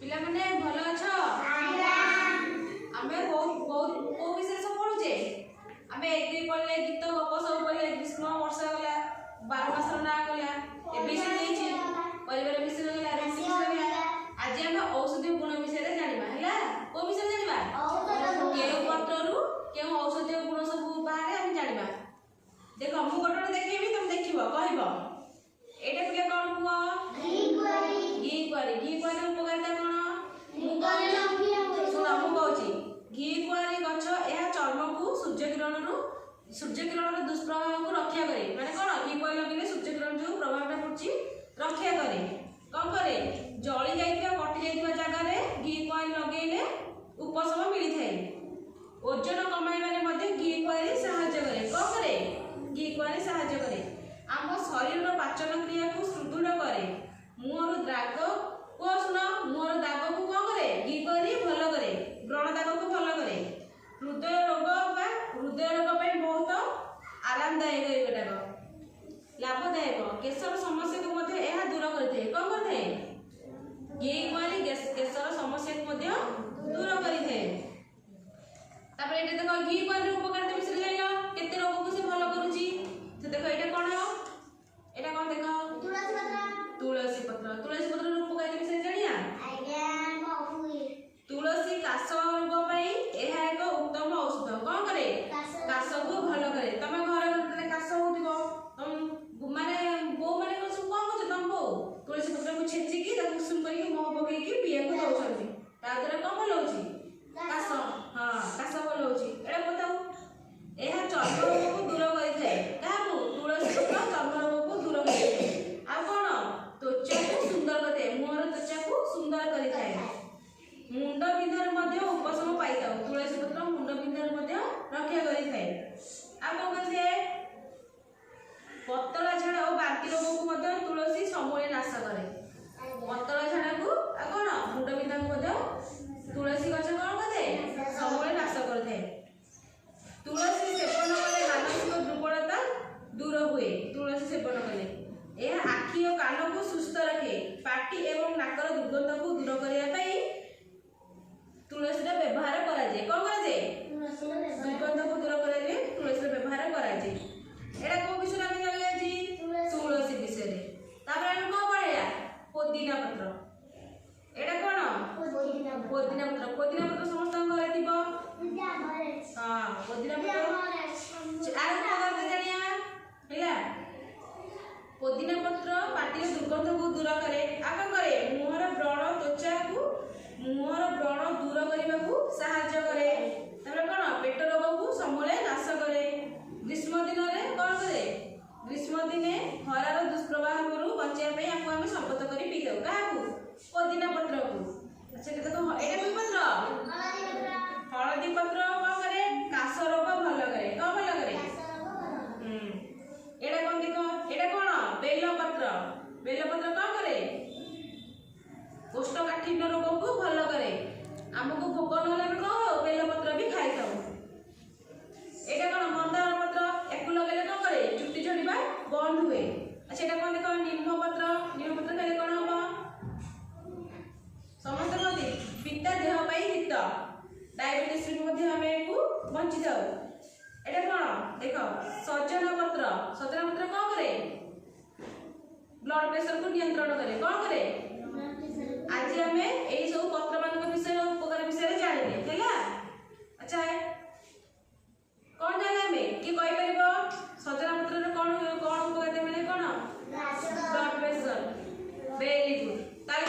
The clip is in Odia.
ପିଲାମାନେ ଭଲ ଅଛ? ଆମେ ବହୁତ ବହୁତ କୋଉ ବିଷୟରେ ସବୁ ପଢୁଛେ? ଆମେ 1 2 ପଢିଲେ, ଗୀତ ଗପ ସବୁ ପଢିଲେ, ଗ୍ରୀଷ୍ମ ବର୍ଷା ଗଲା, 12 ମାସର ନାଁ ଗଲା, ଏବିସି ଦେଇଛି, ପରିବାର ବିଷୟରେ ଗଲା, ଋତୁ ବିଷୟରେ ଗଲା। ଆଜି ଆମେ ଔଷଧୀୟ ଗୁଣ ବିଷୟରେ ଜାଣିବା। ହେଲା, କୋଉ ବିଷୟରେ ଜାଣିବା? କେଉଁ ପତ୍ରରୁ କେଉଁ ଔଷଧୀୟ ଗୁଣ ସବୁ ବାହାରେ, ଆମେ ଜାଣିବା। ଦେଖ, ମୁଁ ଗୋଟେ ଗୋଟେ ଦେଖେଇବି, ତମେ ଦେଖିବ, କହିବ। ଏଇଟା ପିଲା କଣ କୁହ? ଘି କୁଆଁରୀ। ଘି କୁଆଁରୀ ଉପକାରିତା କଣ? ମୁଁ କହୁଛି, ଶୁଣ, ମୁଁ କହୁଛି। ଘି କୁଆଁରୀ ଗଛ, ଏହା ଚର୍ମକୁ ସୂର୍ଯ୍ୟ କିରଣର ଦୁଷ୍ପ୍ରଭାବକୁ ରକ୍ଷା କରେ। ମାନେ କଣ? ଘି କୁଆଁରୀ ଲଗେଇଲେ ସୂର୍ଯ୍ୟ କିରଣ ଯୋଉ ପ୍ରଭାବଟା ପଡୁଛି, ରକ୍ଷା କରେ। କଣ କରେ? ଜଳି ଯାଇଥିବା, କଟି ଯାଇଥିବା ଜାଗାରେ ଘି କୁଆଁରୀ ଲଗେଇଲେ ଉପଶମ ମିଳିଥାଏ। ଓଜନ କମାଇବାରେ ମଧ୍ୟ ଘି କୁଆଁରୀ ସାହାଯ୍ୟ କରେ। କଣ କରେ? ଘି କୁଆଁରୀ ସାହାଯ୍ୟ କରେ। ଆମ ଶରୀରର ପାଚନ କ୍ରିୟାକୁ ସୁଦୃଢ଼ କରେ। ମୁହଁରୁ ଦାଗ, କୁହ, ଶୁଣ, ମୁହଁର ଦାଗକୁ କଣ କରେ? ଘି କୁଆଁରୀ ଭଲ କରେ। ବ୍ରଣ ଦାଗକୁ ଭଲ କରେ। ହୃଦୟ ରୋଗ ପାଇଁ ବହୁତ ଆରାମଦାୟକ, ଏଗୁଡ଼ାକ ଲାଭଦାୟକ। କେଶର ସମସ୍ୟାକୁ ମଧ୍ୟ ଏହା ଦୂର କରିଥାଏ। କଣ କରିଥାଏ? ଘି କୁଆଁରୀ କେଶର ସମସ୍ୟାକୁ ମଧ୍ୟ ଦୂର କରିଥାଏ। ତାପରେ ଏଇଟା ଦେଖ, ଘି କୁଆଁରୀର ଉପକାରିତା ବିଷୟରେ ଜାଣିଲ, କେତେ ରୋଗକୁ ସେ ଭଲ କରୁଛି। ସେ ଦେଖ, ଏଇଟା କଣ? ଏଇଟା କଣ ଦେଖ? ତୁଳସୀ ପତ୍ର। ତୁଳସୀ ପତ୍ରର ଉପକାରିତା ବିଷୟରେ ଜାଣିବା। ତୁଳସୀ କାଶ ରୋଗ ପାଇଁ ଏହା ଏକ ଉତ୍ତମ ଔଷଧ। କଣ କରେ? କାଶକୁ ଭଲ କରେ। ତମେ ଘରେ ଯେତେବେଳେ କାଶ ହଉଥିବ, ତମ ମାନେ ବୋଉ ମାନେ କଣ ସବୁ କଣ କରୁଛ? ତମ ବୋଉ ତୁଳସୀ ପତ୍ରକୁ ଛେଚିକି ତାକୁ ଉଷୁମ କରିକି ମହୁ ପକେଇକି ପିଇବାକୁ ଦଉଛନ୍ତି। ତା ଦ୍ୱାରା କଣ ଭଲ ହଉଛି? କାଶ, ହଁ, କାଶ ଭଲ ହଉଛି। ଏଇଟା ବତାଉ, ଏହା ଚର୍ମ ରୋଗକୁ ଦୂର କରିଥାଏ। କାହାକୁ? ତୁଳସୀ ପତ୍ର ଚର୍ମ ରୋଗକୁ ଦୂର କରିଥାଏ। ଆଉ କଣ? ତ୍ୱଚାକୁ ସୁନ୍ଦର କରିଥାଏ। ମୁହଁର ତ୍ୱଚାକୁ ସୁନ୍ଦର କରିଥାଏ। ମୁଣ୍ଡ ବିନ୍ଧାରୁ ମଧ୍ୟ ଉପଶମ ପାଇଥାଉ। ତୁଳସୀ ପତ୍ର ମୁଣ୍ଡ ବିନ୍ଧାରୁ ମଧ୍ୟ ରକ୍ଷା କରିଥାଏ। ଆଉ କଣ କରିଥାଏ? ପତଳା ଝାଡ଼ା ଓ ବାନ୍ତି ରୋଗକୁ ମଧ୍ୟ ତୁଳସୀ ସମୂଳେ ନାଶ କରେ। ପତଳା ଝାଡ଼ାକୁ ଆଉ କଣ, ମୁଣ୍ଡ ବିନ୍ଧାକୁ ମଧ୍ୟ ତୁଳସୀ ଗଛ କଣ କରିଥାଏ? ସମୂଳେ ନାଶ କରିଥାଏ। ତୁଳସୀ ସେବନ କଲେ ମାନସିକ ଦୁର୍ବଳତା ଦୂର ହୁଏ। ତୁଳସୀ ସେବନ କଲେ ଏହା ଆଖି ଓ କାନକୁ ସୁସ୍ଥ ରଖେ। ପାଟି ଏବଂ ନାକର ଦୁର୍ଗନ୍ଧକୁ ଦୂର କରିବା ପାଇଁ ତୁଳସୀର ବ୍ୟବହାର କରାଯାଏ। କଣ କରାଯାଏ? ଦୁର୍ଗନ୍ଧକୁ ଦୂର କରାଯାଏ, ତୁଳସୀର ବ୍ୟବହାର କରାଯାଏ। ଏଇଟା କୋଉ ବିଷୟରେ ଆମେ ଜାଣିଲେ ଆଜି? ତୁଳସୀ ବିଷୟରେ। ତାପରେ ଆମେ କଣ ପଢିବା? ପୋଦିନା ପତ୍ର। ଏଇଟା କଣ? ପୋଦିନା ପତ୍ର। ପୋଦିନା ପତ୍ର ସମସ୍ତଙ୍କ ଘରେ ଥିବ। ହଁ, ପୋଦିନା ପତ୍ର ଆଉ ଉପକାରିତା ଜାଣିବା। ହେଲା, ପୋଦିନା ପତ୍ର ପାଟିର ଦୁର୍ଗନ୍ଧକୁ ଦୂର କରେ। ଆଉ କଣ କରେ? ମୁହଁର ବ୍ରଣ ତ୍ୱଚାକୁ, ମୁହଁର ବ୍ରଣ ଦୂର କରିବାକୁ ସାହାଯ୍ୟ କରେ। ତାପରେ କଣ? ପେଟ ରୋଗକୁ ସମୂଳେ ନାଶ କରେ। ଗ୍ରୀଷ୍ମ ଦିନରେ କଣ କରେ? ଗ୍ରୀଷ୍ମ ଦିନେ ଖରାର ଦୁଷ୍ପ୍ରଭାବରୁ ବଞ୍ଚିବା ପାଇଁ ଆକୁ ଆମେ ସର୍ବତ କରି ପିଇଥାଉ। କାହାକୁ? ପୋଦିନା ପତ୍ରକୁ। ଆଚ୍ଛା, ଦେଖ, ଏଇଟା କି ପତ୍ର? ହଳଦୀ ପତ୍ର। କଣ କରେ? କାଶ ରୋଗ ଭଲ କରେ। କଣ ଭଲ କରେ? ଏଇଟା କଣ ଦେଖ, ଏଇଟା କଣ? ବେଲ ପତ୍ର। ବେଲ ପତ୍ର କଣ କରେ? କୋଷ୍ଠକାଠିନ୍ୟ ରୋଗକୁ ଭଲ କରେ। ଆମକୁ ଭୋକ ନହେଲେ ଆମେ କଣ ହଉ, ବେଲ ପତ୍ର ବି ଖାଇଥାଉ। ଏଇଟା କଣ? ମନ୍ଦାର ପତ୍ର। ୟାକୁ ଲଗେଇଲେ କଣ କରେ? ଚୁଟି ଝଡ଼ିବା ବନ୍ଦ ହୁଏ। ଆଚ୍ଛା, ଏଇଟା କଣ ଦେଖ? ନିମ୍ବ ପତ୍ର। ନିମ୍ବ ପତ୍ର ଖାଇଲେ କଣ ହବ? ସମସ୍ତେ କହନ୍ତି ପିତା ଦେହ ପାଇଁ ହିତ। ଡାଇବେଟିସରୁ ମଧ୍ୟ ଆମେ ୟାକୁ ବଞ୍ଚିଥାଉ। ଏଇଟା କଣ ଦେଖ? ସଜନା ପତ୍ର। ସଜନା ପତ୍ର କଣ କରେ? ବ୍ଲଡ ପ୍ରେସରକୁ ନିୟନ୍ତ୍ରଣ କରେ। କଣ କରେ? ଆଜି ଆମେ ଏଇ ସବୁ ପତ୍ର ମାନଙ୍କ ବିଷୟରେ, ଉପକାର ବିଷୟରେ ଜାଣିଲେ। ହେଲା? ଆଚ୍ଛା, କଣ ଜାଣିଲେ ଆମେ? କିଏ କହିପାରିବ ସଜନା ପତ୍ରର କଣ କଣ ଉପକାରିତା ମିଳେ? କଣ? Blood pressure. Very good. ତାହେଲେ